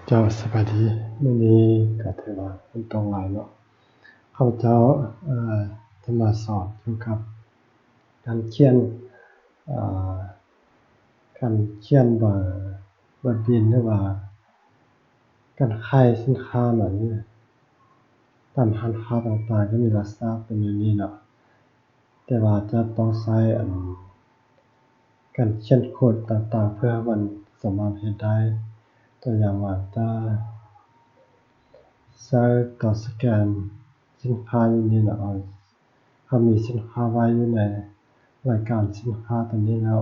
ເຈົ້າ ສະບາຍດີ. ມື້ນີ້ກໍຖືວ່າຝົນຕົກຫຼາຍເນາະ. ຂ້າພະເຈົ້າ ເອີ ຈະມາສອນກ່ຽວກັບການຂຽນ ເອີ ການຂຽນເບີ ເບີບິນ ຫຼືວ່າການຂາຍສິນຄ້າເນາະ. ຕາມຮ້ານຄ້າຕ່າງໆ ກໍມີລັກສະນະເປັນແນວນີ້ເນາະ. ແຕ່ວ່າຈະຕ້ອງໃຊ້ ອັນ ການຂຽນໂຄດຕ່າງໆ ເພື່ອໃຫ້ມັນສາມາດເຮັດໄດ້. ຕົວຢ່າງວ່າ ຈະໃຊ້ຕົວສະແກນສິນຄ້າຢູ່ນີ້ເນາະ. ເຮົາ ເຮົາມີສິນຄ້າໄວ້ຢູ່ໃນລາຍການສິນຄ້າຕົວນີ້ແລ້ວ.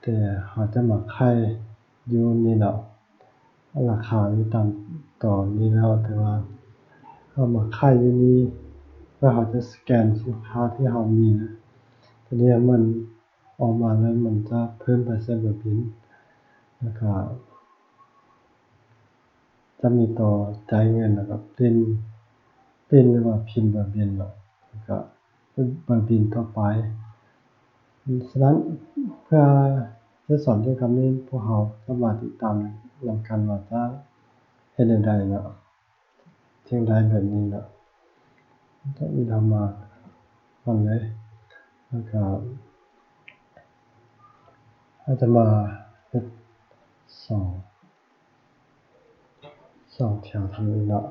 ແຕ່ເຮົາຈະມາຂາຍຢູ່ນີ້ເນາະ, ລາຄາຢູ່ຕາມຕົວນີ້ແລ້ວ, ແຕ່ວ່າເຮົາມາຂາຍຢູ່ນີ້ ແລ້ວເຮົາຈະສະແກນສິນຄ້າທີ່ເຮົາມີນະ. ທີນີ້ມັນອອກມາແລ້ວ ມັນຈະເພີ່ມໄປໃສ່ເບີບິນ ແລ້ວກະຈະມີຕົວຈ່າຍເງິນ ແລ້ວກະປຣິ້ນ ປຣິ້ນ ຫຼືວ່າພິມເບີບິນເນາະ, ແລ້ວກະ ເບີບິນຕໍ່ໄປ. ສະນັ້ນ ເພື່ອຈະສອນກ່ຽວກັບນີ້ ພວກເຮົາສາມາດຕິດຕາມນຳກັນວ່າຈະເຮັດແນວໃດເນາະ, ຈຶ່ງໄດ້ແບບນີ້ເນາະ. ຈະມີທຳມາກ່ອນເລີຍ ແລ້ວກະອາດຈະມາເຮັດສອງ ສອງແຖວທາງນີ້ເນາະ,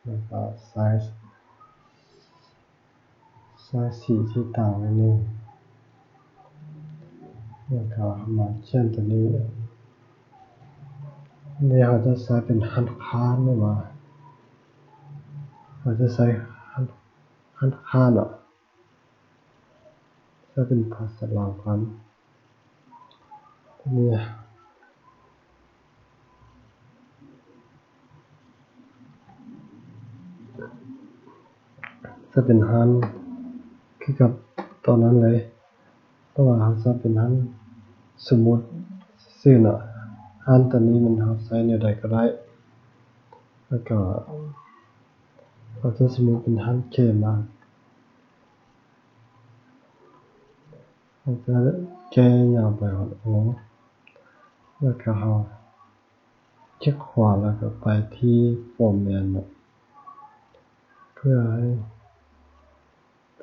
ແລ້ວກໍໃສ່ ໃສ່ສີທີ່ຕ່າງໄວ້ໜຶ່ງ, ແລ້ວກໍມາຂຽນຕົວນີ້. ນີ້ເຮົາຈະໃຊ້ເປັນຮ້ານຄ້າ ຫຼືວ່າເຮົາຈະໃຊ້ຮ້ານ ຮ້ານຄ້າເນາະ. ໃຊ້ເປັນພາສາລາວກ່ອນ. ນີ້ ໃຊ້ເປັນຮ້ານຄືກັບຕອນນັ້ນເລີຍ, ເພາະວ່າເຮົາໃຊ້ເປັນຮ້ານສົມມຸດຊື່ໆເນາະ. ຮ້ານຕົວນີ້ມັນເຮົາໃຊ້ແນວໃດກໍໄດ້, ແລ້ວກໍເຮົາຈະສົມມຸດເປັນຮ້ານເຄມາ. ເຮົາຈະແກ້ຍາວໄປຮອດໂອ ແລ້ວກະເຮົາຄລິກຂວາ ແລ້ວກະໄປທີ່ຟໍແມດເນາະ ເພື່ອໃຫ້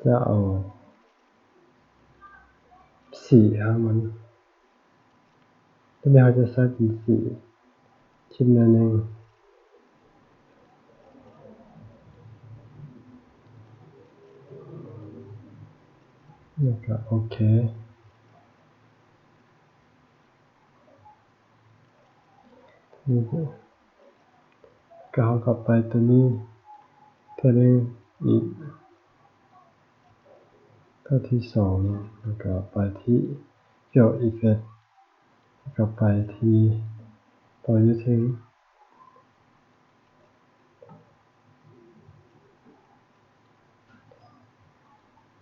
ຈະເອົາສີໃຫ້ມັນ. ຕົວນີ້ເຮົາຈະໃຊ້ເປັນສີເຂັ້ມໜ້ອຍໜຶ່ງ ແລ້ວກະໂອເຄ. ນີ້ກະເຮົາກະໄປຕົວນີ້ເທື່ອໜຶ່ງອີກ ຕົວທີສອງ ແລ້ວກະໄປທີ່ Fill Effect ແລ້ວກະໄປທີ່ຕົວຢູ່ເທິງ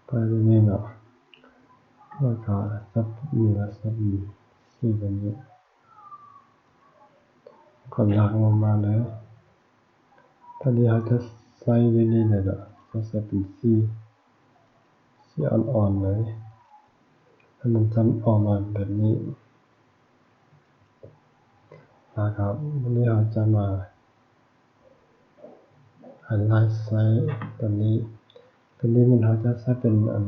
ໄປຕົວນີ້ເນາະ, ແລ້ວກະຈະມີລັກສະນະສີແບບນີ້ ກະລາກລົງມາເລີຍ. ຕອນນີ້ເຮົາຈະໃສ່ຢູ່ນີ້ເລີຍເນາະ, ຈະໃສ່ເປັນສີ ສີອ່ອນໆເລີຍ ໃຫ້ມັນຈຳອອກມາແບບນີ້. ແລ້ວກໍບາດນີ້ເຮົາຈະມາໄຮໄລໃສ່ຕົວນີ້, ຕົວນີ້ມັນ ເຮົາຈະໃສ່ເປັນອັນ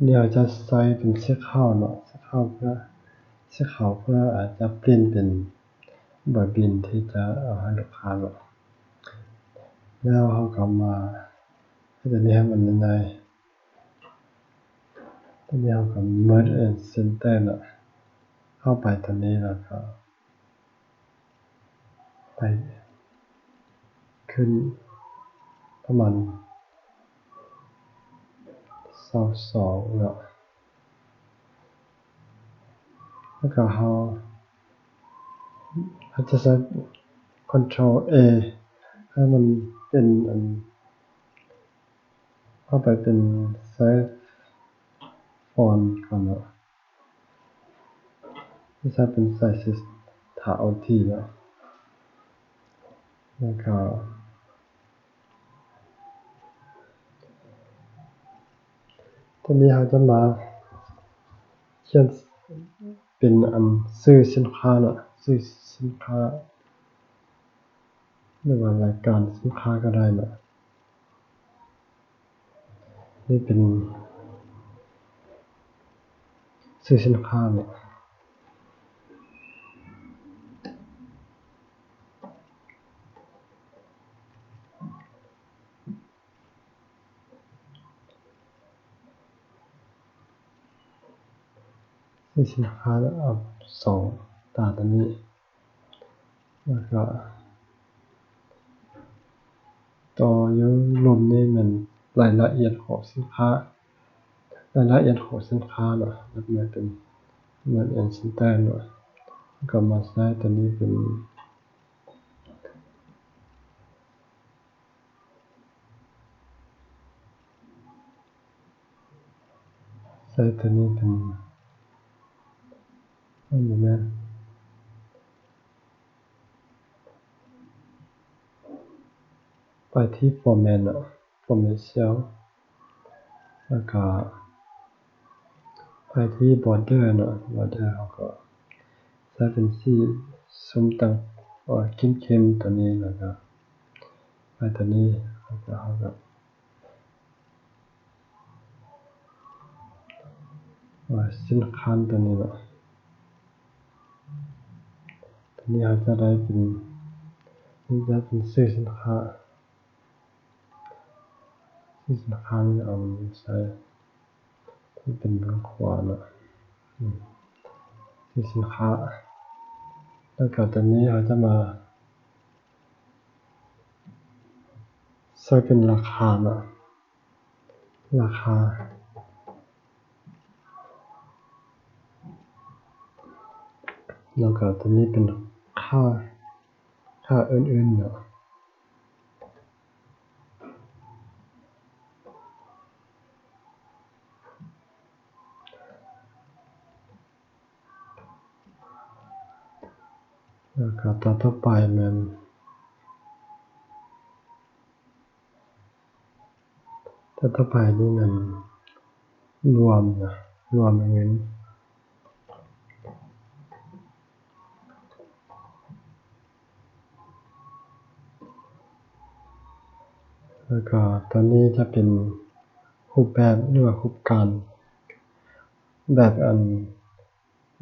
ນີ້ເຮົາຈະໃສ່ເປັນສີຂາວເນາະ, ສີຂາວເພື່ອ ສີຂາວເພື່ອອາດຈະປ່ຽນເປັນເບີບິນທີ່ຈະເອົາໃຫ້ລູກຄ້າເນາະ. ແລ້ວເຮົາກໍມາເຮັດອັນນີ້ໃຫ້ມັນໃຫຍ່ໆ. ຕົວນີ້ເຮົາກໍ Merge and Center ເນາະ, ເຮົາໄປຕົວນີ້ແລ້ວກໍ ໄປຂຶ້ນປະມານຊາວສອງເນາະ, ແລ້ວກໍເຮົາ ເຮົາຈະໃຊ້ Control A ໃຫ້ມັນເປັນອັນ ເຮົາໄປເປັນ Size Font ກ່ອນເນາະ. ໃຊ້ເປັນ Size ຖ້າເອົາທີ່ເນາະ, ແລ້ວກໍ ຕອນນີ້ເຮົາຈະມາຂຽນ ປັນອັນຊື່ສິນຄ້າເນາະ, ຊື່ສິນຄ້າ ຫຼືວ່າລາຍການສິນຄ້າກໍໄດ້ເນາະ. ນີ້ເປັນຊື່ສິນຄ້າເນາະ. ຊື່ສິນຄ້າ ເອົາສອງຕາຕົວນີ້ ແລ້ວກໍຕໍ່ຢູ່ລຸ່ມນີ້ແມ່ນລາຍລະອຽດຂອງສິນຄ້າ, ລາຍລະອຽດຂອງສິນຄ້າເນາະ, ແລ້ວກໍເປັນເມືອນແອນເຊັນເຕີເນາະ, ແລ້ວກໍມາໃຊ້ຕົວນີ້ເປັນ ໃຊ້ຕົວນີ້ເປັນ ອັນນີ້ແມ່ນ ໄປທີ່ຟໍແມັດເນາະ, ຟໍແມັດເຊວ ແລ້ວກໍໄປທີ່ບອດເດີເນາະ, ບອດເດີເຮົາກໍໃຊ້ເປັນສີສົ້ມຕ່າງ ເອີ ເຂັ້ມໆ ຕົວນີ້ ແລ້ວກໍໄປຕົວນີ້ ແລ້ວກໍເຮົາກໍ ວ່າເສັ້ນຄານຕົວນີ້ເນາະ, ຕົວນີ້ເຮົາຈະໄດ້ເປັນ ນີ້ຈະເປັນຊື່ສິນຄ້າ, ຊື່ສິນຄ້ານີ້ເອົາມາໃສ່ທີ່ເປັນເບື້ອງຂວາເນາະ, ອືມ ຊື່ສິນຄ້າ. ແລ້ວກໍຕົວນີ້ເຮົາຈະມາໃສ່ເປັນລາຄາເນາະ. ລາຄາ ແລ້ວກໍຕົວນີ້ເປັນຄ່າ ຄ່າອື່ນໆເນາະ, ແລ້ວກໍຕົວຕໍ່ໄປແມ່ນ ແຕ່ຕໍ່ໄປນີ້ແມ່ນລວມນະ, ລວມເງິນ, ແລ້ວກໍຕົວນີ້ຈະເປັນຮູບແບບ ຫຼືວ່າຮູບການ ແບບອັນ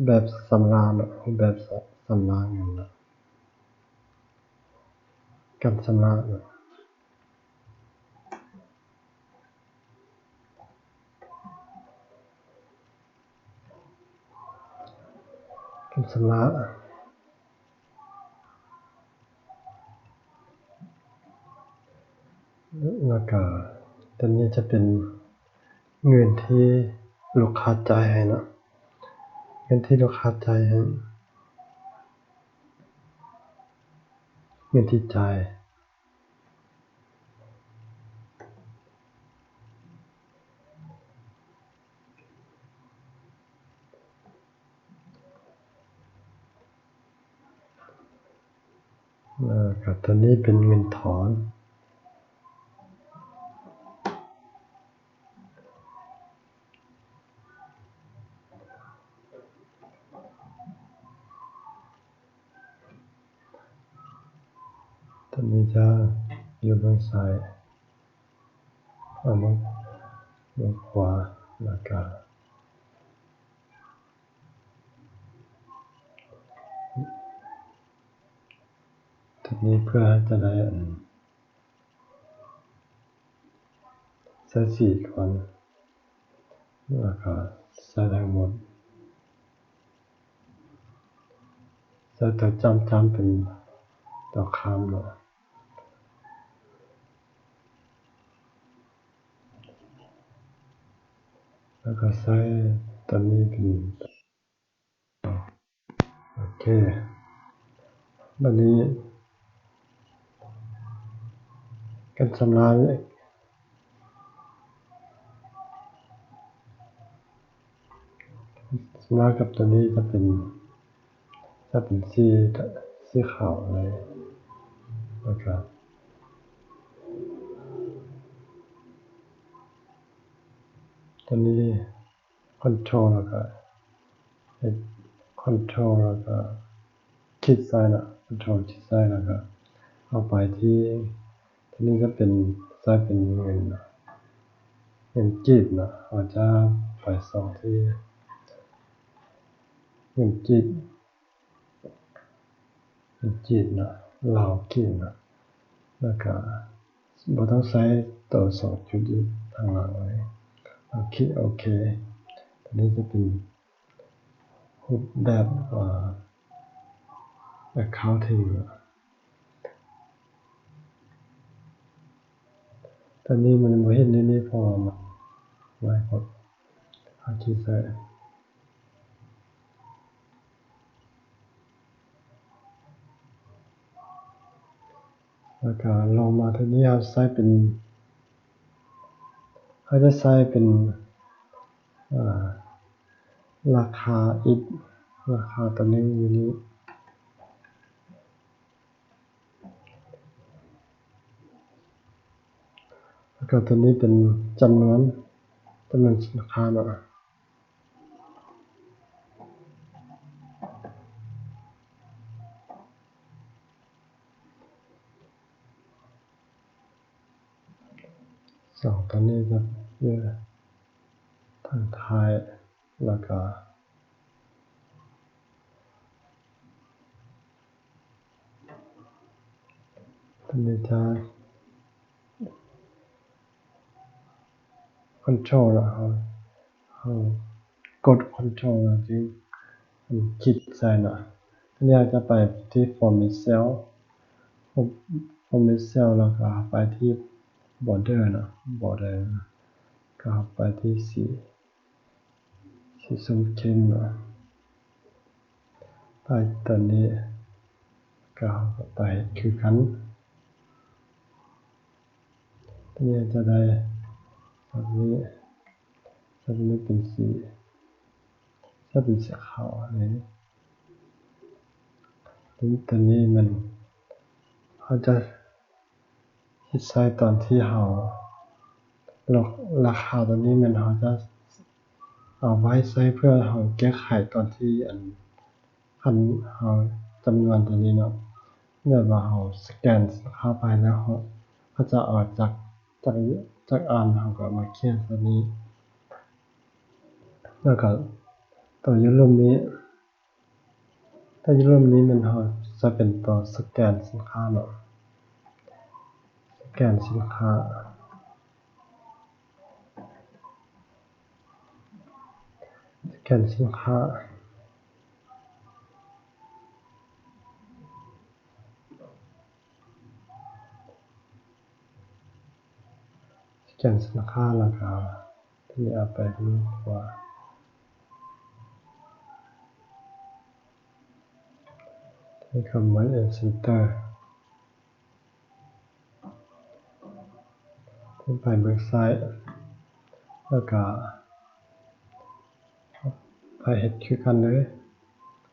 ແບບຊຳລະເນາະ, ຮູບແບບຊຳລະເງິນເນາະ, ການຊຳລະເນາະ, ການຊຳລະ. ແລ້ວກໍຕົວນີ້ຈະເປັນເງິນທີ່ລູກຄ້າຈ່າຍໃຫ້ເນາະ, ເງິນທີ່ລູກຄ້າຈ່າຍໃຫ້, ເງິນທີ່ຈ່າຍ. ແລ້ວກໍຕົວນີ້ເປັນເງິນຖອນ, ຕົວນີ້ຈະຢູ່ເບື້ອງຊ້າຍ, ເອົາມາເບື້ອງຂວາ, ແລ້ວກະຕົວນີ້ເພື່ອຈະໄດ້ອັນ ໃສ່ສີ່ກ້ອນ ແລ້ວກໍໃສ່ທັງໝົດ, ໃສ່ຕົວຈ້ຳໆເປັນຕົວຂ້າມເນາະ, ແລ້ວກໍໃສ່ຕົວນີ້ເປັນ ໂອເຄ, ບັດນີ້ການຊຳລະ ຊຳລະກັບຕົວນີ້ຈະເປັນ ຈະເປັນສີ ສີຂາວເລີຍ, ແລ້ວກະຕົວນີ້ ຄອນໂທຣ ແລ້ວກະເຮັດ control ແລ້ວກໍຄລິກຊ້າຍເນາະ control ຄລິກຊ້າຍ ແລ້ວກໍເອົາໄປທີ່ ໂຕນີ້ຈະເປັນ ໃຊ້ເປັນເງິນ ເງິນກີບເນາະ ເຮົາຈະໄປສ່ອງທີ່ເງິນກີບ ເງິນກີບເນາະ ລາວກີບເນາະ ແລ້ວກໍບໍ່ຕ້ອງໃຊ້ໂຕສອງຈຸດຢູ່ທາງຫຼັງເລີຍ ເຮົາຄລິກໂອເຄ ໂຕນີ້ຈະເປັນຮູບແບບ ເອີ accounting ເນາະ ຕອນນີ້ມັນບໍ່ເຫັນຢູ່ນີ້ ເພາະວ່າມັນຫຼາຍຄົນ ເຮົາຄລິກໃສ່ ແລ້ວກໍລົງມາເທື່ອນີ້ ເຮົາໃຊ້ເປັນ ເຮົາຈະໃຊ້ເປັນ ເອີ ລາຄາອິດ ລາຄາໂຕໜຶ່ງຢູ່ນີ້ ແລ້ວກໍໂຕນີ້ເປັນຈຳນວນ ຈຳນວນສິນຄ້າເນາະ ສອງໂຕນີ້ຈະຢູ່ທາງທ້າຍ ແລ້ວກໍ ໂຕນີ້ຈະ control ເນາະ ເຮົາ ເຮົາກົດ control ແລ້ວຈຶ່ງຄລິກໃສ່ເນາະ ໂຕນີ້ເຮົາຈະໄປທີ່ format cell format cell ແລ້ວກໍໄປທີ່ border ເນາະ border ກໍໄປທີ່ສີ ສີສົ້ມເຂັ້ມເນາະ ໄປຕົວນີ້ ກໍເຮົາກໍໄປຄືກັນ ຕົວນີ້ຈະໄດ້ ຕົວນີ້ ຕົວນີ້ເປັນສີ ຈະເປັນສີຂາວນີ້ ຕົວນີ້ມັນ ເຮົາຈະ ເຮັດໃຊ້ຕອນທີ່ເຮົາ ລາ ລາຄາຕົວນີ້ແມ່ນເຮົາຈະເອົາໄວ້ໃຊ້ເພື່ອເຮົາແກ້ໄຂຕອນທີ່ ອັນ ຄັນເຮົາຈຳນວນຕົວນີ້ເນາະ ແບບວ່າເຮົາສະແກນສິນຄ້າໄປແລ້ວ ເຮົາ ເຂົາຈະເອົາຈາກ ຈາກ ຈາກອັນ ເຮົາກໍມາຂຽນຕົວນີ້ ແລ້ວກໍຕົວຢູ່ລຸ່ມນີ້ ແຕ່ຢູ່ລຸ່ມນີ້ແມ່ນເຮົາຈະເປັນຕົວສະແກນສິນຄ້າເນາະ ສະແກນສິນຄ້າ ສະແກນສິນຄ້າ ສະແກນສິນຄ້າ ແລ້ວກໍຕົວນີ້ເອົາໄປທາງຂວາ ໃຫ້ຄຳວ່າ Enter ຂຶ້ນໄປເບື້ອງຊ້າຍ ແລ້ວກໍໄປເຮັດຄືກັນເລີຍ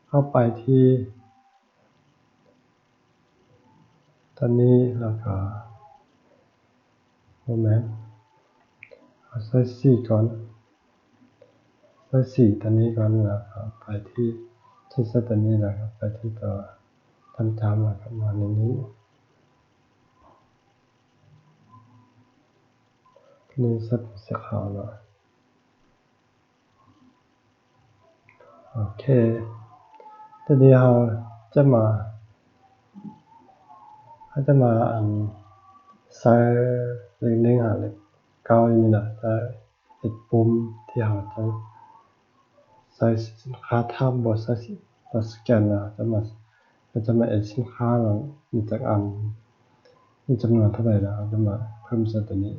ເຂົ້າໄປທີ່ ຕົວນີ້ ແລ້ວກໍ ບໍ່ແມ່ນ ເຮົາໃສ່ສີກ່ອນ ໃສ່ສີຕົວນີ້ກ່ອນ ແລ້ວກໍໄປທີ່ ທີ່ໃສ່ຕົວນີ້ ແລ້ວກໍໄປທີ່ຕົວຈ້ຳໆ ແລ້ວກໍມາໃນນີ້ ຕົວນີ້ໃສ່ເປັນສີຂາວເນາະ. ໂອເຄ ທີນີ້ເຮົາຈະມາ ເຮົາຈະມາ ອັນ ໃສ່ເລກໜຶ່ງຫາເລກເກົ້າຢູ່ນີ້ນະ ຈະເຮັດປຸ່ມທີ່ເຮົາຈະໃສ່ສິນຄ້າ ຖ້າບໍ່ໃສ່ ບໍ່ສະແກນນະ ຈະມາ ເຮົາຈະມາເອັດສິນຄ້າ ແລ້ວມີຈັກອັນ ມີຈຳນວນເທົ່າໃດ ແລ້ວເຮົາຈະມາເພີ່ມໃສ່ຕົວນີ້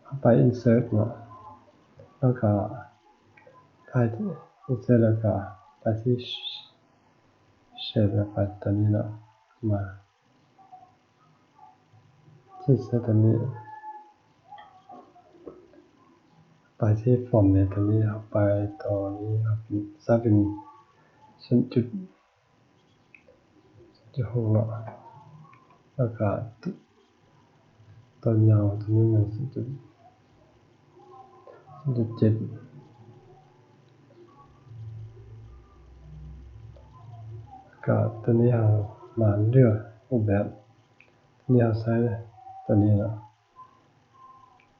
ເຮົາໄປ Insert ເນາະ ແລ້ວກໍໄປທີ່ Insert ແລ້ວກໍໄປທີ່ Shape ແລ້ວໄປຕົວນີ້ເນາະ ມາ ຄລິກໃສ່ຕົວນີ້ ໄປທີ່ Format ຕົວນີ້ ເຮົາໄປຕົວນີ້ ເຮົາເປັນ ໃສ່ເປັນ ສູນຈຸດ ຈຸດຫົກເນາະ ແລ້ວກໍຕົວຍາວຕົວນີ້ມັນ ສູນຈຸດ ສູນຈຸດເຈັດ ກໍຕົວນີ້ເຮົາມາເລືອກຮູບແບບ ຕົວນີ້ເຮົາໃຊ້ຕົວນີ້ເນາະ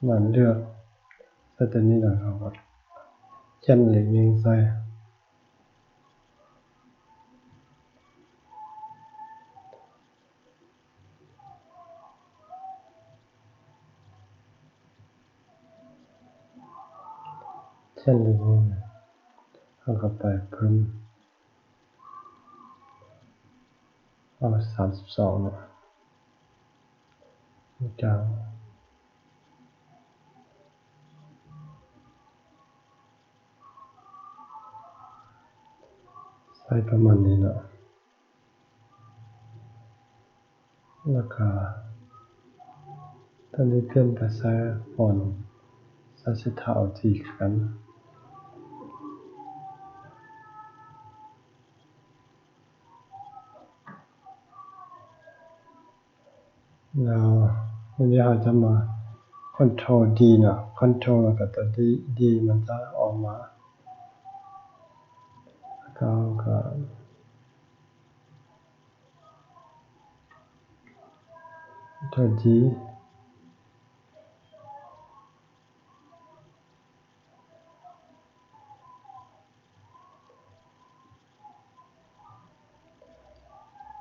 ມາເລືອກໃສ່ຕົວນີ້ ແລ້ວເຮົາກໍຂຽນເລກໜຶ່ງໃສ່. ຂຽນເລກໜຶ່ງ ເຮົາກໍໄປເພີ່ມ ເອົາສາມສິບສອງເນາະ ຈາກ ໃສ່ປະມານນີ້ເນາະ ແລ້ວກະຕອນນີ້ປ່ຽນໄປໃສ່ຟອນ ໃສ່ສີເທົາຈີຄືກັນ. ແລ້ວທີນີ້ເຮົາຈະມາຄອນໂທຣດີເນາະ ຄອນໂທຣ ແລ້ວກໍຕົວດີ ດີມັນຈະອອກມາ ແລ້ວກໍ ຕົວດີ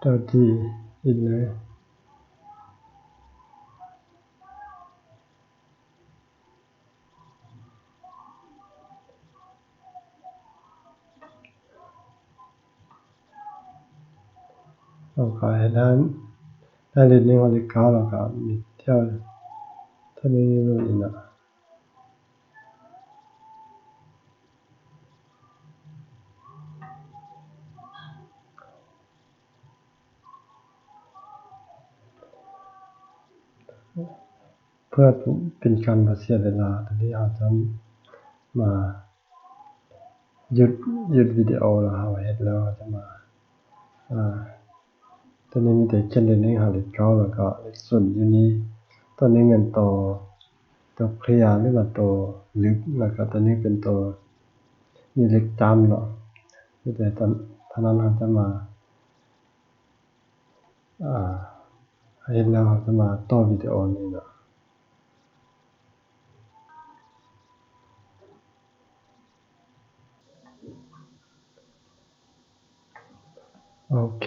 ຕົວດີອີກເລີຍ ເຮົາກໍເຮັດໃຫ້ ໃຫ້ເລກໜຶ່ງ ເຮົາເລກເກົ້າ ແລ້ວກໍມີແຖວ ແຖວນີ້ຢູ່ນີ້ນະ. ເພື່ອເປັນການບໍ່ເສຍເວລາ ຕອນນີ້ເຮົາຈະມາຢຸດ ຢຸດວິດີໂອ ແລ້ວເຮົາເຮັດແລ້ວເຮົາຈະມາ ອາ ຕອນນີ້ມີແຕ່ຂຽນເລກໜຶ່ງ ຫາເລກເກົ້າ ແລ້ວກໍເລກສູນຢູ່ນີ້. ຕົວນີ້ແມ່ນຕົວ ຕົວເຄລຍ ຫຼືວ່າຕົວລຶກ ແລ້ວກໍຕົວນີ້ເປັນຕົວມີເລກຈ້ຳເນາະ. ມີແຕ່ເທົ່ານັ້ນ ເຮົາຈະມາ ອາ ເຮັດແລ້ວເຮົາຈະມາຕໍ່ວິດີໂອນີ້ເນາະ. ໂອເຄ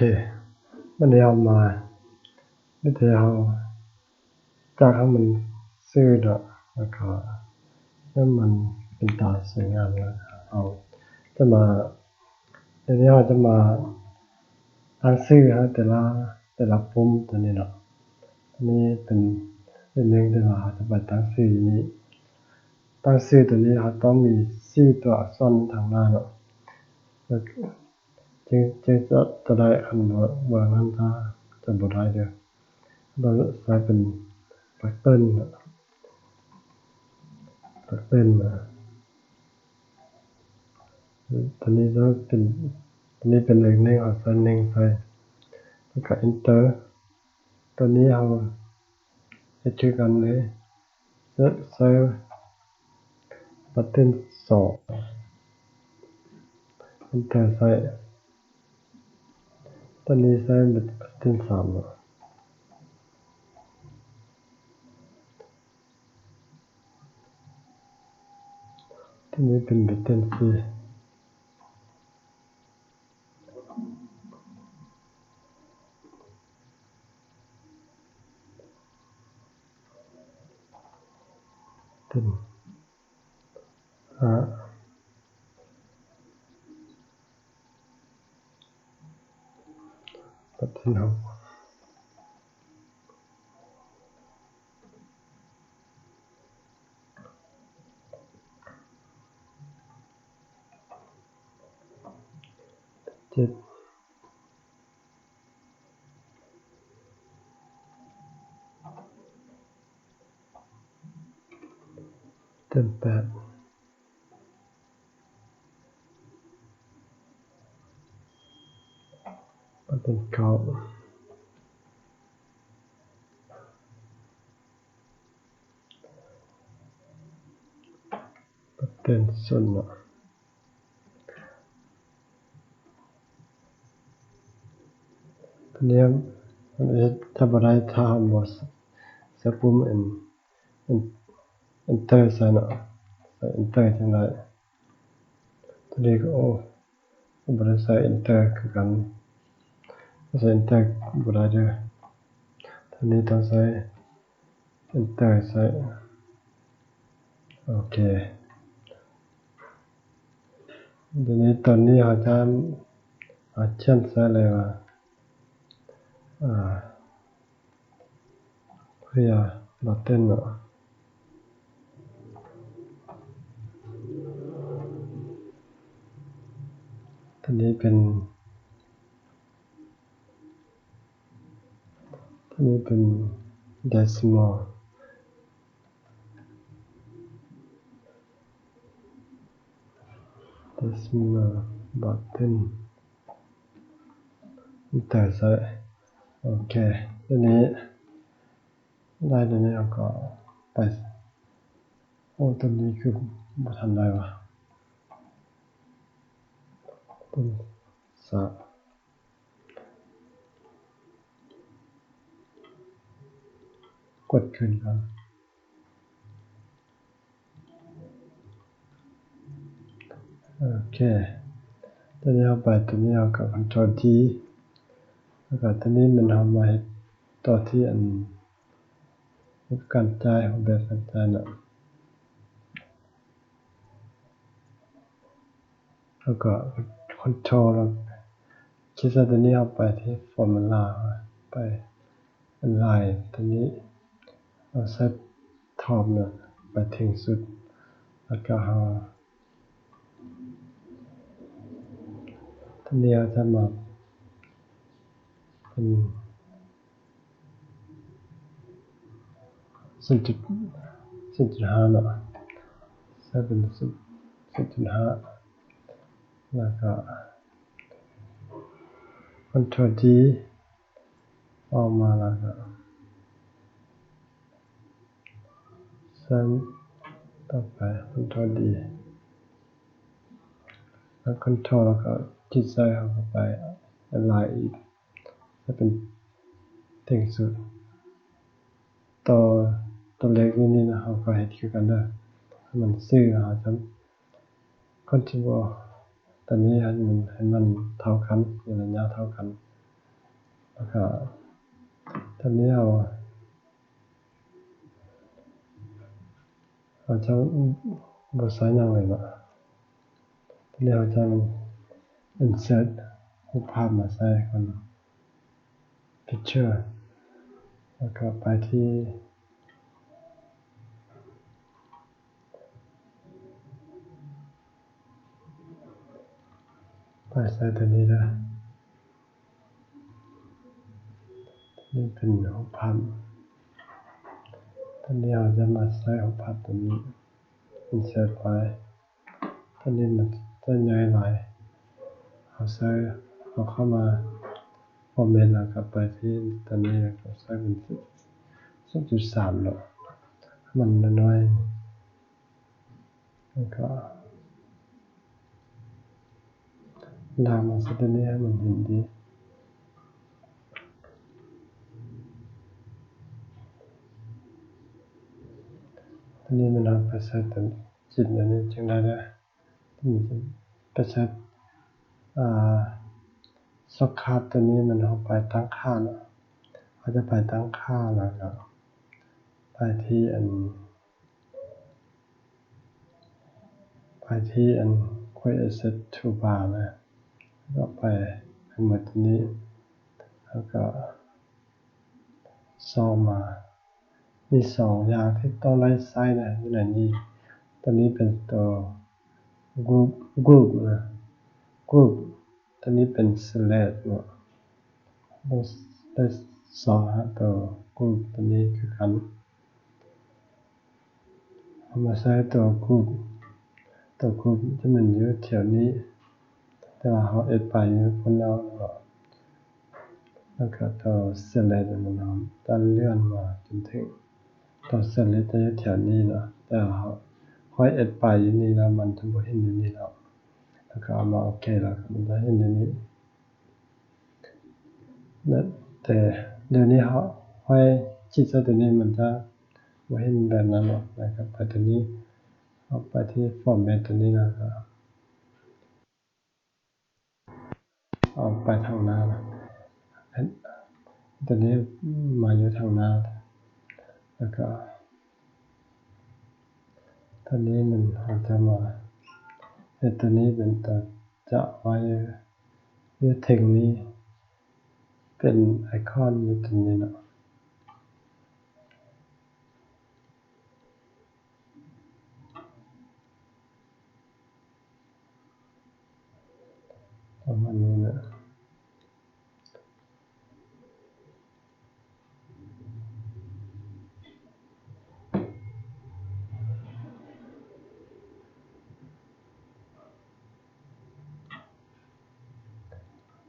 ບັດນີ້ເຮົາມາ ມີແຕ່ເຮົາຈັດໃຫ້ມັນຊື່ເນາະ ແລ້ວກໍໃຫ້ມັນເປັນຕາສວຍງາມ ແລ້ວເຮົາຈະມາ ດຽວນີ້ເຮົາຈະມາຕັ້ງຊື່ໃຫ້ແຕ່ລະ ແຕ່ລະປຸ່ມຕົວນີ້ເນາະ. ຕົວນີ້ເປັນ ເປັນໜຶ່ງ ແຕ່ວ່າເຮົາຈະໄປຕັ້ງຊື່ຢູ່ນີ້ ຕັ້ງຊື່ຕົວນີ້ເຮົາຕ້ອງມີສີ່ຕົວອັກສອນທາງໜ້າເນາະ ແລ້ວ ຈຶ່ງ ຈຶ່ງຈະ ຈະໄດ້ ຄັນບໍ່ ບໍ່ນັ້ນຈະ ຈະບໍ່ໄດ້ເດີ. ເຮົາໃຊ້ເປັນແບັກເຕີນ ແບັກເຕີນນະ. ຕົວນີ້ຈະເປັນ ຕົວນີ້ເປັນເລກໜຶ່ງ ເຮົາໃສ່ໜຶ່ງໃສ່ ແລ້ວກໍເອັນເຕີ. ຕົວນີ້ເຮົາເຮັດຄືກັນເລີຍ ເຊີດ ເຊີດ ບັດເຕີນສອງ ເອັນເຕີໃສ່. ຕອນນີ້ໃຊ້ບັດເຕີນສາມເນາະ ຕອນນີ້ເປັນບັດເຕີນສີ່. ເຕັມ ຫ້າ ບັດທີຫົກ ເຈັດ ເຕັມແປດ ບັດເຕັມເກົ້າ ບັດເຕັມສູນເນາະ. ແນວເຮັດຈະບໍ່ໄດ້ ຖ້າເຮົາບໍ່ໃສ່ປຸ່ມ Enter ໃສ່ເນາະ. ໃສ່ Enter ຈັ່ງໃດ. ຕົວນີ້ກໍ ໂອ້ ບໍ່ໄດ້ໃສ່ Enter ຄືກັນ. ໃສ່ Enter ບໍ່ໄດ້ເດີ້. ຕົວນີ້ຕ້ອງໃສ່ Enter ໃສ່. ໂອເຄ. ດຽວນີ້ ຕອນນີ້ເຮົາຈະ ເຮົາຂຽນໃສ່ເລີຍວ່າ ອ່າ Clear Button ເນາະ. ຕົວນີ້ເປັນ ຕົວນີ້ເປັນ Decimal Decimal Button Enter ໃສ່. ໂອເຄ. ຕົວນີ້ ໄດ້ແລ້ວນີ້ ເຮົາກໍໄປ ໂອ້ ຕົວນີ້ຄືບໍ່ທັນໄດ້ຫວາ. ຕົວສາມ ກົດຂຶ້ນກ່ອນ. ໂອເຄ. ຕົວນີ້ເຮົາໄປ ຕົວນີ້ເຮົາກໍ Control T ແລ້ວກໍຕົວນີ້ແມ່ນເຮົາມາເຮັດຕໍ່ທີ່ອັນ ການຈ່າຍ ຮູບແບບການຈ່າຍເນາະ. ແລ້ວກໍ Control ແລ້ວຄລິກໃສ່ຕົວນີ້ ເຮົາໄປທີ່ Formula ໄປ Line ຕົວນີ້ ເຮົາໃສ່ Top ເນາະ ໄປເທິງສຸດ ແລ້ວກໍເຮົາ ຕົວນີ້ເຮົາຈະມາເປັນ ສູນຈຸດ ສູນຈຸດຫ້າເນາະ ໃສ່ເປັນ ສູນຈຸດຫ້າ ແລ້ວກໍ Control D ອອກມາ ແລ້ວກໍໃສ່ຕໍ່ໄປ Control D ແລ້ວ Control ແລ້ວກໍຄລິກໃສ່ເຂົ້າໄປ Line ອີກ ໃຫ້ເປັນເທິງສຸດ. ໂຕ ໂຕເລກຢູ່ນີ້ນະ ເຮົາກໍເຮັດຄືກັນເດີ ໃຫ້ມັນຊື່ເຮົາຈຳ Control ຕົວນີ້ໃຫ້ມັນ ໃຫ້ມັນເທົ່າກັນ ມີໄລຍະເທົ່າກັນ ແລ້ວກໍຕົວນີ້ເຮົາ ເຮົາຈະບໍ່ໃສ່ຫຍັງເລີຍເນາະ. ທີນີ້ເຮົາຈະ insert ຮູບພາບມາໃສ່ກ່ອນເນາະ picture ແລ້ວກໍໄປທີ່ ໄປໃສ່ຕົວນີ້ເດີ. ນີ້ເປັນຮູບພາບ ຕົວນີ້ເຮົາຈະມາໃສ່ຮູບພາບຕົວນີ້ insert ໄປ ຕົວນີ້ມັນຈະໃຫຍ່ຫຼາຍ ເຮົາໃສ່ ເຮົາເຂົ້າມາ format ແລ້ວກໍໄປທີ່ຕົວນີ້ ແລ້ວກໍໃສ່ເປັນ ສູນຈຸດສາມ ເນາະ ໃຫ້ມັນນ້ອຍໆ. ແລ້ວກໍລາກມາໃສ່ຕົວນີ້ໃຫ້ມັນເຫັນດີ ຕົວນີ້ມັນເອົາໄປໃສ່ຕົວຈິດອັນນີ້ຈຶ່ງໄດ້ເດີ ໄປໃສ່ ອ່າ shortcut ຕົວນີ້ມັນເອົາໄປຕັ້ງຄ່າເນາະ ເຮົາຈະໄປຕັ້ງຄ່າ ແລ້ວກໍໄປທີ່ອັນ ໄປທີ່ອັນ Quick Access Toolbar ນະ ແລ້ວກໍໄປໃຫ້ໝົດຕົວນີ້ ແລ້ວກໍຊອກມາ ມີສອງຢ່າງທີ່ຕ້ອງໄດ້ໃຊ້ນະ ຢູ່ໃນນີ້ ຕົວນີ້ເປັນຕົວ Group Group ນະ Group ຕົວນີ້ເປັນ Select ເນາະ ໄດ້ສອງ ຕົວ Group ຕົວນີ້ຄືກັນ ເຮົາມາໃຊ້ຕົວ Group ຕົວ Group ຈະແມ່ນຢູ່ແຖວນີ້ ແຕ່ວ່າເຮົາ add ໄປຢູ່ພຸ້ນແລ້ວເນາະ ແລ້ວກໍຕົວ Select ມັນເຮົາຈະເລື່ອນມາຈົນເຖິງຕົວ Select ຈະຢູ່ແຖວນີ້ເນາະ ແຕ່ວ່າເຮົາ ເຮົາ add ໄປຢູ່ນີ້ແລ້ວ ມັນຈະບໍ່ເຫັນຢູ່ນີ້ແລ້ວ ແລ້ວກໍເອົາມາໂອເຄ ແລ້ວມັນຈະເຫັນຢູ່ນີ້. ແຕ່ດຽວນີ້ເຮົາ ຂ້ອຍຄລິກໃສ່ຕົວນີ້ ມັນຈະບໍ່ເຫັນແບບນັ້ນເນາະ. ແລ້ວກໍໄປຕົວນີ້ ເຮົາໄປທີ່ຟອມແມັດຕົວນີ້ ແລ້ວກໍເອົາໄປທາງໜ້າ ຕົວນີ້ມາຢູ່ທາງໜ້າ ແລ້ວກໍ ຕອນນີ້ມັນ ເຮົາຈະມາເຮັດຕົວນີ້ເປັນຕົວຈະໄວ້ຢູ່ເທິງນີ້ ເປັນໄອຄອນຢູ່ຕົວນີ້ເນາະ ປະມານນີ້ນະ.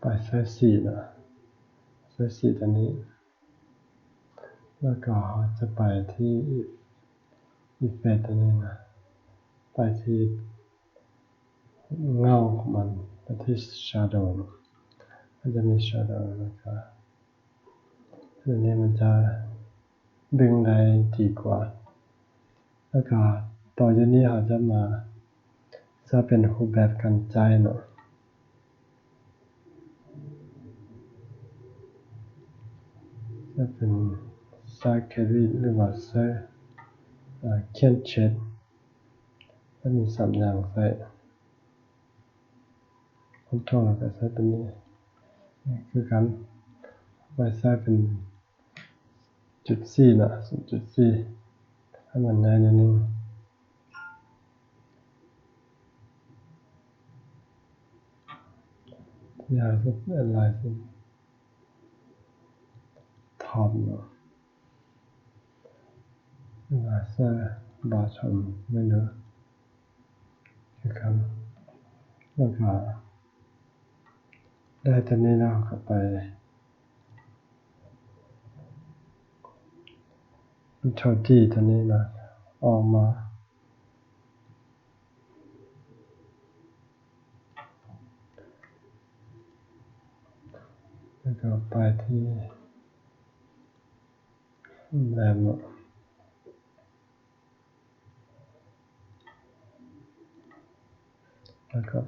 ໄປໃສ່ສີນະ ໃສ່ສີຕົວນີ້ ແລ້ວກໍເຮົາຈະໄປທີ່ອີເຟກຕົວນີ້ນະ ໄປທີ່ ເງົາຂອງມັນ ໄປທີ່ Shadow ມັນຈະມີ Shadow ແລ້ວກໍ ຕົວນີ້ມັນຈະດຶງໄດ້ດີກວ່າ ແລ້ວກໍຕໍ່ຈາກນີ້ເຮົາຈະມາໃຊ້ເປັນຮູບແບບການຈ່າຍເນາະ ຈະເປັນໃຊ້ເຄຣດິດ ຫຼືວ່າໃຊ້ ເອີ ຂຽນເຊັກ ມັນມີສາມຢ່າງໃຊ້ ຄອນໂທຣ ແລ້ວກໍໃຊ້ຕົວນີ້ຄືກັນ ໄປໃຊ້ເປັນຈຸດສີ່ເນາະ ສູນຈຸດສີ່ ໃຫ້ມັນໃຫຍ່ໜ້ອຍໜຶ່ງ ທີ່ຫ້າສິບ Align ທັບເນາະ. ລາເຊີ ບາທອມ ວິນໂດ ຄືກັນ ແລ້ວກໍໄດ້ຕົວນີ້ແລ້ວ ເຮົາກໍໄປ Control D ຕົວນີ້ນະ ອອກມາ ແລ້ວກໍໄປທີ່ ແລັບເນາະ ແລ້ວກໍ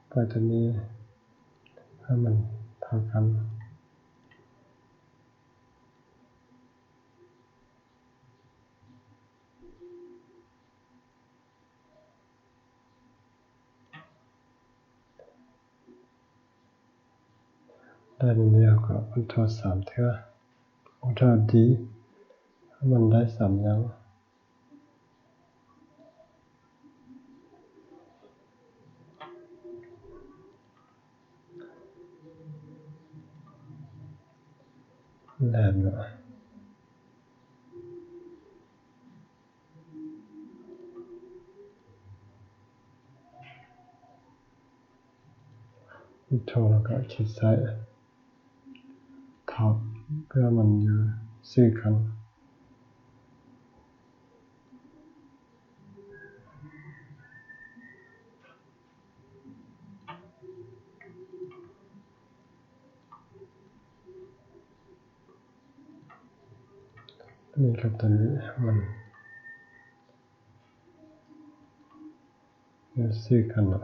ໄປຕົວນີ້ ໃຫ້ມັນເທົ່າກັນ ໄດ້ແນວນີ້ ເຮົາກໍຄອນໂທຣ ສາມເທື່ອ ຄອນໂທຣ ດີ ໃຫ້ມັນໄດ້ສາມຢ່າງ ແລ່ນເນາະ ຄອນໂທຣ ແລ້ວກໍຄລິກໃສ່ທັບ ເພື່ອມັນຢູ່ຊື່ກັນ. ອັນນີ້ກັບຕົວນີ້ມັນ ເຮົາຊື້ກັນເນາະ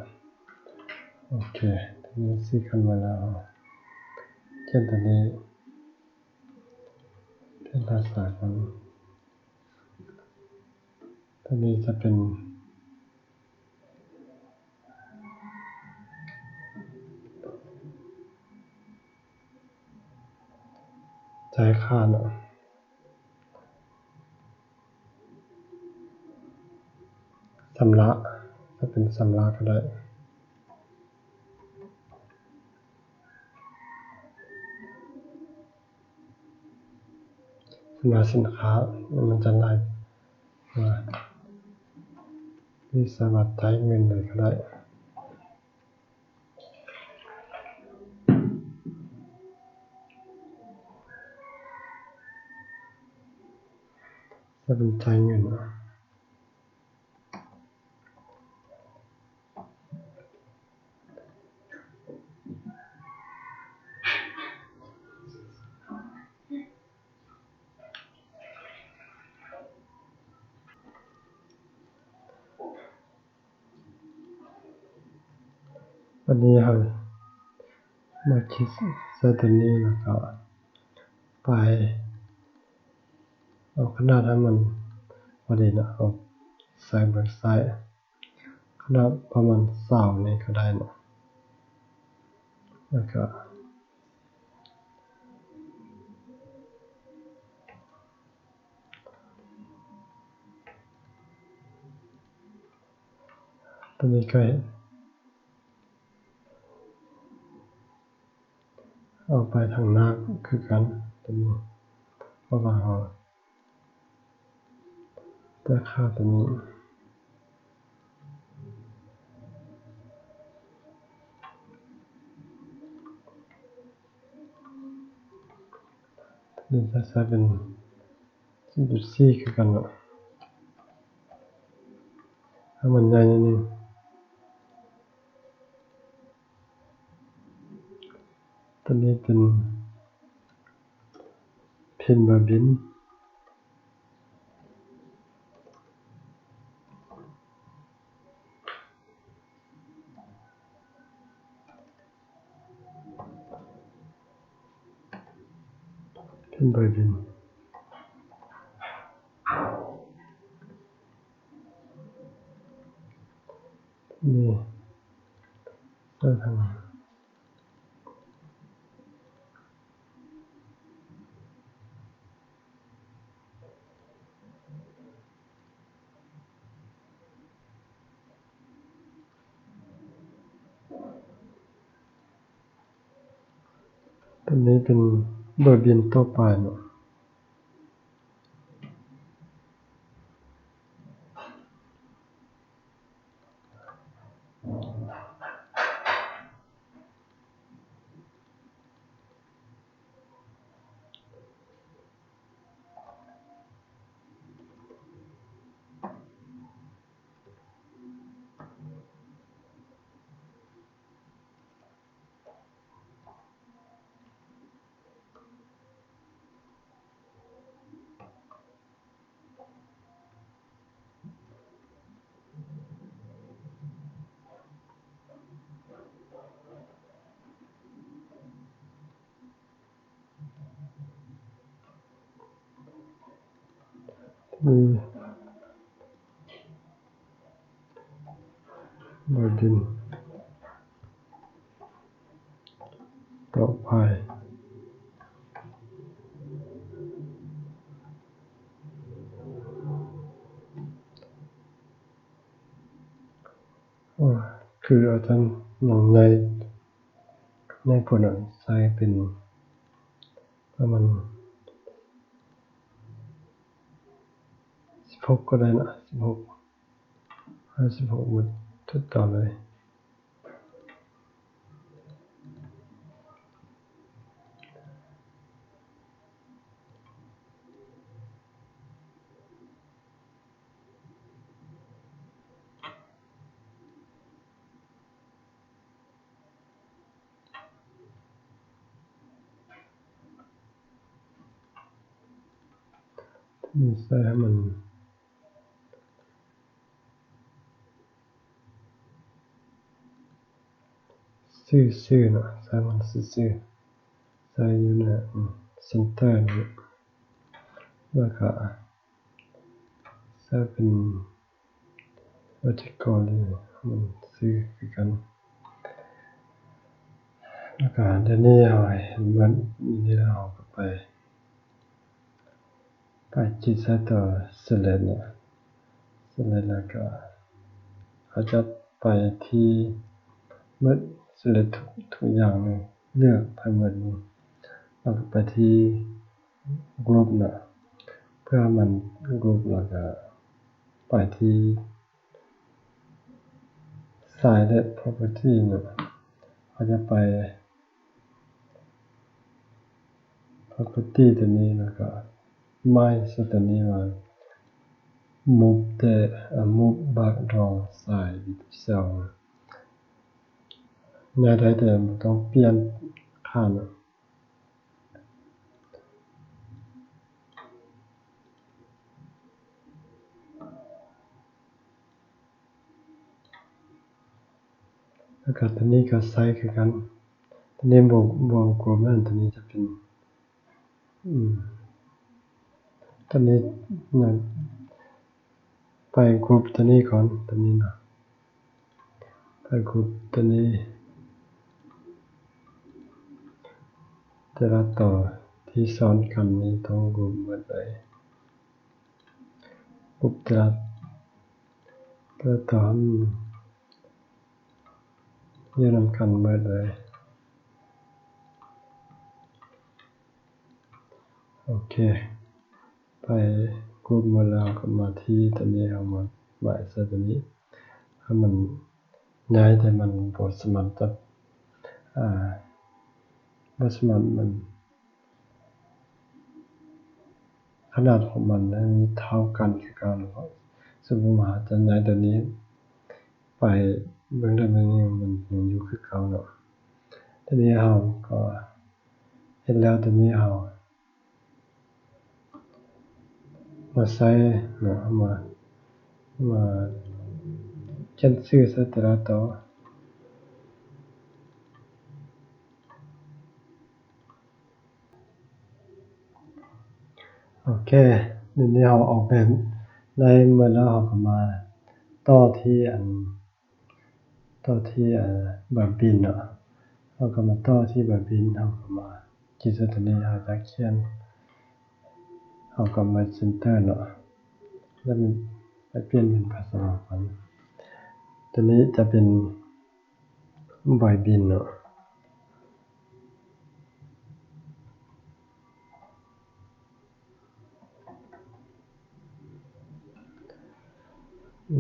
ໂອເຄ ຕົວນີ້ຊື້ກັນມາແລ້ວ ຂຽນຕົວນີ້ ຂຽນພາສາກັນ ຕົວນີ້ຈະເປັນ ຈ່າຍຄ່າເນາະ ຊຳລະ ຈະເປັນຊຳລະກໍໄດ້ ສຳລັບສິນຄ້າ ມັນຈະໄລ່ວ່າ ນີ້ສາມາດຈ່າຍເງິນເລີຍກໍໄດ້ ສາມາດຈ່າຍເງິນ. ໂ ບັດນີ້ເຮົາມາຄລິກໃສ່ຕົວນີ້ ແລ້ວກໍໄປເອົາຂະໜາດໃຫ້ມັນພໍດີເນາະ, ເອົາໃສ່ເບິ່ງຊ້າຍ ຂະໜາດປະມານຊາວນີ້ກໍໄດ້ເນາະ. ແລ້ວກໍຕົວນີ້ກໍເອົາໄປທາງໜ້າຄືກັນ ຕົວນີ້ ເພາະວ່າເຮົາ ແຕ່ຄ່າຕົວນີ້ ຕົວນີ້ຈະໃຊ້ເປັນ ສູນຈຸດສີ່ ຄືກັນເນາະ ໃຫ້ມັນໃຫຍ່ໜ້ອຍໜຶ່ງ. ຕົວນີ້ເປັນພິມເບີບິນ ເປັນເບີບິນ ນີ້ ໃສ່ທາງ ຕົວນີ້ເປັນເບີບິນຕໍ່ໄປເນາະ. ມີເບີບິນຕໍ່ໄປ ຄືອາຈານນ້ອງໃຫຍ່ ໃນຜົນໃຊ້ເປັນປະມານສິບຫົກກໍໄດ້ເນາະ ສິບຫົກ ຫ້າສິບຫົກໝົດທຸກຕົວເລີຍ. ນີ້ໃສ່ໃຫ້ມັນຊື່ໆເນາະ ໃສ່ມັນຊື່ໆ ໃສ່ຢູ່ໃນເຊັນເຕີນີ້ ແລ້ວກະໃສ່ເປັນ ເວີຕິຄໍ ນີ້ມັນຊື່ຄືກັນ ແລ້ວກະດຽວນີ້ເຮົາເຫັນມັນນີ້ແລ້ວ ເຮົາກໍໄປ ໄປຄລິກໃສ່ຕົວເຊເລັກເນາະ ເຊເລັກ ແລ້ວກະເຮົາຈະໄປທີ່ໝົດ ເຊເລັກທຸກ ທຸກຢ່າງເລີຍ ເລືອກໄປໝົດນີ້ ແລ້ວກໍໄປທີ່ ກຣຸບເນາະ ເພື່ອມັນກຣຸບ ແລ້ວກະໄປທີ່ສາຍ ແລະ ພຣັອບເພີຕີ້ເນາະ ເຮົາຈະໄປພຣັອບເພີຕີ້ຕົວນີ້ ແລ້ວກະໄມ້ໃສ່ຕົວນີ້ວ່າ ມູບແຕ່ ອາ ມູບບັກດຣໍສາຍ ແນວໃດແຕ່ບໍ່ຕ້ອງປ່ຽນຄ່າເນາະ. ແ ແລ້ວກໍຕົວນີ້ກໍໃຊ້ຄືກັນ. ຕົວນີ້ບໍ່ ບໍ່ກວມນັ້ນ ຕົວນີ້ຈະເປັນ ອືມ ຕົວນີ້ນະ ໄປກວມຕົວນີ້ກ່ອນ ຕົວນີ້ນະ ໄປກວມຕົວນີ້ ແຕ່ລະໂຕທີ່ຊ້ອນກັນນີ້ຕ້ອງກວມໝົດເລີຍ. ປຸບ ແຕ່ລະ ແຕ່ລະຕອນຢູ່ນຳກັນໝົດເລີຍ. ໂອເຄ ໄປກວມໝົດແລ້ວ ເຮົາກໍມາທີ່ຕົວນີ້ ເຮົາມາໝາຍໃສ່ຕົວນີ້ ໃຫ້ມັນໃຫຍ່ ແຕ່ມັນບໍ່ສາມາດຈັບ ອ່າ ບໍ່ສາມາດ ມັນ ຂະໜາດຂອງມັນນັ້ນມີເທົ່າກັນຄືເກົ່າເນາະ. ສົມມຸດວ່າຈະຍ້າຍຕົວນີ້ໄປເບິ່ງໄດ້ ມັນຍັງ ມັນຍັງຢູ່ຄືເກົ່າເນາະ. ຕົວນີ້ເຮົາກໍເຮັດແລ້ວ ຕົວນີ້ເຮົາມາໃສ່ເນາະ ມາ ມາຂຽນຊື່ໃສ່ແຕ່ລະໂຕ. ໂອເຄ ດຽວນີ້ເຮົາອອກແບບໄດ້ໝົດແລ້ວ ເຮົາກໍມາຕໍ່ທີ່ອັນ ຕໍ່ທີ່ ອ່າ ບາບິນເນາະ. ເຮົາກໍມາຕໍ່ທີ່ບາບິນ ເຮົາກໍມາຄລິກໃສ່ຕົວນີ້ ເຮົາຢາກຂຽນ ເຮົາກໍມາເຊັນເຕີເນາະ ແລ້ວມັນໄປປ່ຽນເປັນພາສາລາວກັນ. ຕົວນີ້ຈະເປັນ ບາບິນເນາະ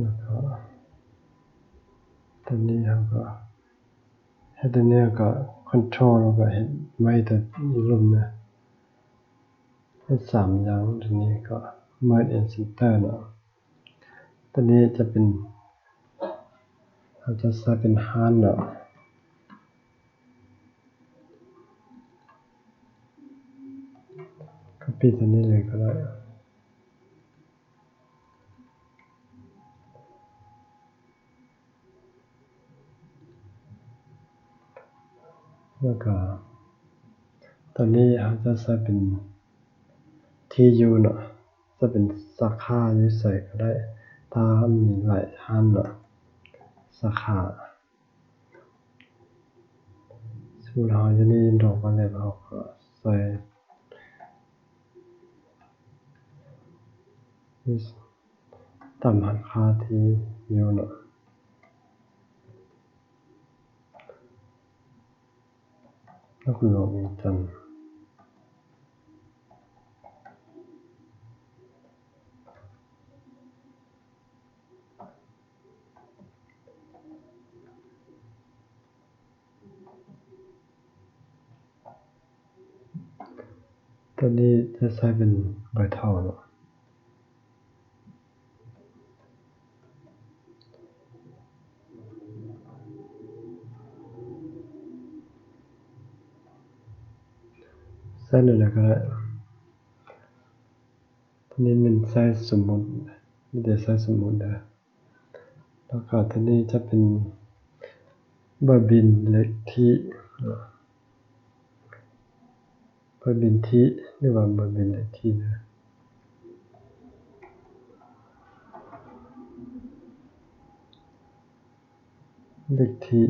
ແລ້ວກໍຕົວນີ້ເຮົາກໍເຮັດ ຕົວນີ້ເຮົາກໍຄອນໂທຣ ແລ້ວກໍເຮັດໄວ້ແຕ່ຢູ່ລຸ່ມນະ ເຮັດສາມຢ່າງ. ຕົວນີ້ກໍເມີດ ແອນ ເຊັນເຕີເນາະ. ຕົວນີ້ຈະເປັນ ເຮົາຈະໃສ່ເປັນຮ້ານເນາະ ກັອບປີ້ຕົວນີ້ເລີຍກໍໄດ້. ແລ້ວກໍຕົວນີ້ເຮົາຈະໃສ່ເປັນທີ່ຢູ່ເນາະ ຈະເປັນສາຂາຢູ່ໃສກໍໄດ້ ຖ້າມີຫຼາຍຮ້ານເນາະ ສາຂາ. ສົມມຸດເຮົາຢູ່ໃນດອກມາແລ້ວ ເຮົາກໍໃສ່ ຕາມຮ້ານຄ້າທີ່ຢູ່ເນາະ ນະຄອນຫຼວງວຽງຈັນ. ຕົວນີ້ຈະໃຊ້ເປັນເບີໂທເນາະ ໃຊ້ແນວໃດກໍໄດ້. ຕົວນີ້ແມ່ນໃຊ້ສົມມຸດ ມີແຕ່ໃຊ້ສົມມຸດເດີ. ແລ້ວກໍຕົວນີ້ຈະເປັນບາບິນເລກທີ ບາບິນທີ ຫຼືວ່າບາບິນເລກທີເດີ ເລກທີ.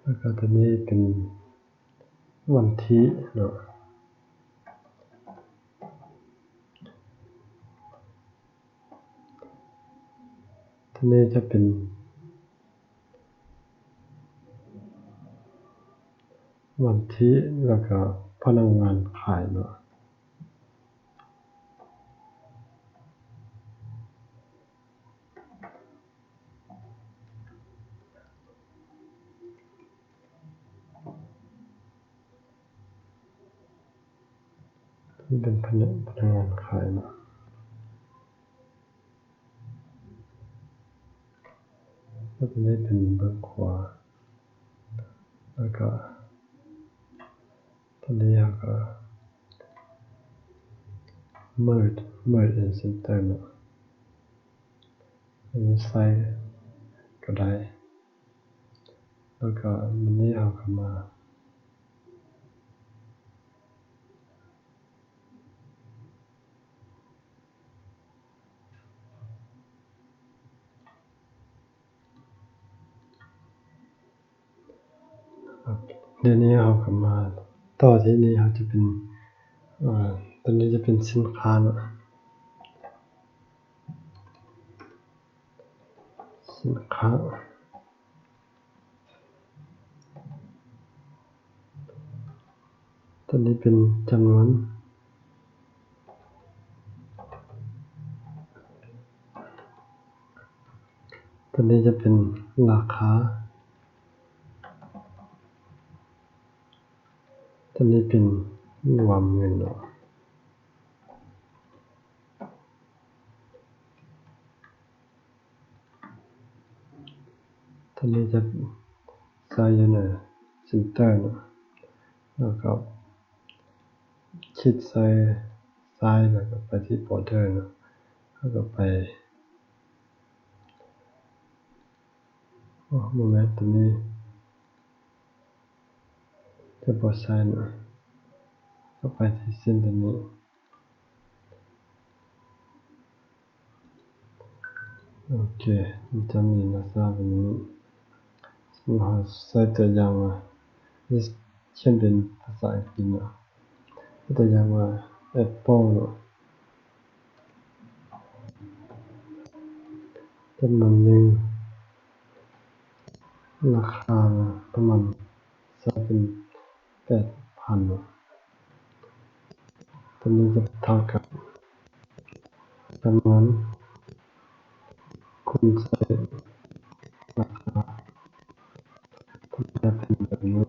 ແລ້ວກໍຕົວນີ້ເປັນວັນທີເນາະ ຕົວນີ້ຈະເປັນວັນທີ ແລ້ວກໍພະນັກງານຂາຍເນາະ. ເປັນພະນັກ ພະນັກງານຂາຍເນາະ ແລ້ວຕົວນີ້ເປັນເບື້ອງຂວາ ແລ້ວກໍ ຕອນນີ້ເຮົາກໍ merge merge and center ເນາະ ອັນນີ້ໃສ່ກໍໄດ້ ແລ້ວກໍອັນນີ້ເຮົາກໍມາ ດຽວນີ້ເຮົາກໍມາຕໍ່ທີ່ນີ້ ເຮົາຈະເປັນ ເອີ ຕົວນີ້ຈະເປັນສິນຄ້າເນາະ ສິນຄ້າ ຕົວນີ້ເປັນຈຳນວນ ຕົວນີ້ຈະເປັນລາຄາ ຕົວນີ້ເປັນລວມເງິນເນາະ ຕົວນີ້ຈະໃສ່ຢູ່ໃນ center ເນາະ ແລ້ວກໍຄລິກໃສ່ size ແລ້ວກໍໄປທີ່ border ເນາະ ແລ້ວກໍໄປ ໂອ້ ບໍ່ແມ່ນ ຕົວນີ້ຈະບໍ່ໃສ່ເນາະ ກໍໄປທີ່ເສັ້ນຕົວນີ້ ໂອເຄ ມັນຈະມີລັກສະນະແບບນີ້ ເຮົາໃສ່ຕົວຢ່າງວ່າ ຂຽນເປັນພາສາອັງກິດເນາະ ຕົວຢ່າງວ່າ apple ເນາະ ຈຳນວນໜຶ່ງ ລາຄາປະມານ ໃສ່ເປັນແປດພັນເນາະ ຕົວນີ້ຈະເທົ່າກັບຈຳນວນຄູນໃສ່ລາຄາ ຕົວນີ້ຈະເປັນແບບນີ້